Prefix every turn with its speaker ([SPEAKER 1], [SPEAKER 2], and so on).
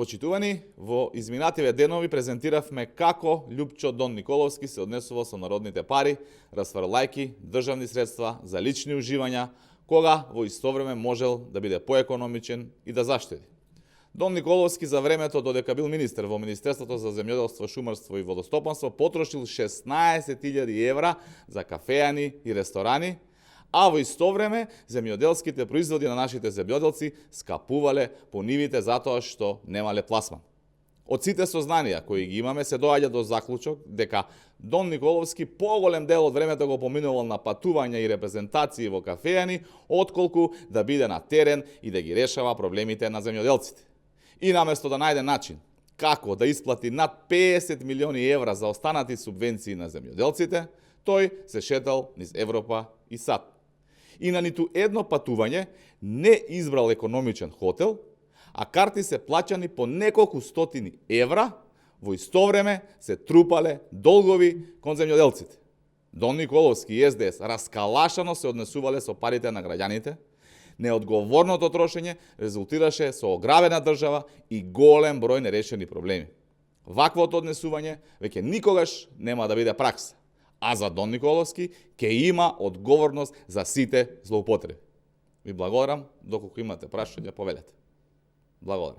[SPEAKER 1] Почитувани, во изминативе денови презентиравме како Љупчо Дон Николовски се однесува со народните пари, расфрлајки државни средства за лични уживања, кога во исто време можел да биде поекономичен и да заштеди. Дон Николовски за времето додека бил министер во Министерството за земјоделство, шумарство и водостопанство потрошил 16.000 евра за кафеани и ресторани, а во исто време земјоделските производи на нашите земјоделци скапувале по нивите затоа што немале пласман. Од сите сознанија кои ги имаме се доаѓа до заклучок дека Дон Николовски поголем дел од времето го поминувал на патувања и репрезентации во кафеани, отколку да биде на терен и да ги решава проблемите на земјоделците. И наместо да најде начин како да исплати над 50 милиони евра за останати субвенции на земјоделците, тој се шетал низ Европа и САД. И на ниту едно патување не избрал економичен хотел, а карти се плаќани по неколку стотини евра, во исто време се трупале долгови кон земјоделците. Дон Николовски и СДС раскалашано се однесувале со парите на граѓаните, неодговорното трошење резултираше со ограбена држава и голем број нерешени проблеми. Ваквото однесување веќе никогаш нема да биде пракса, а за Дон Николовски ќе има одговорност за сите злоупотреби. Ви благодарам, доколку имате прашања, повелете. Благодарам.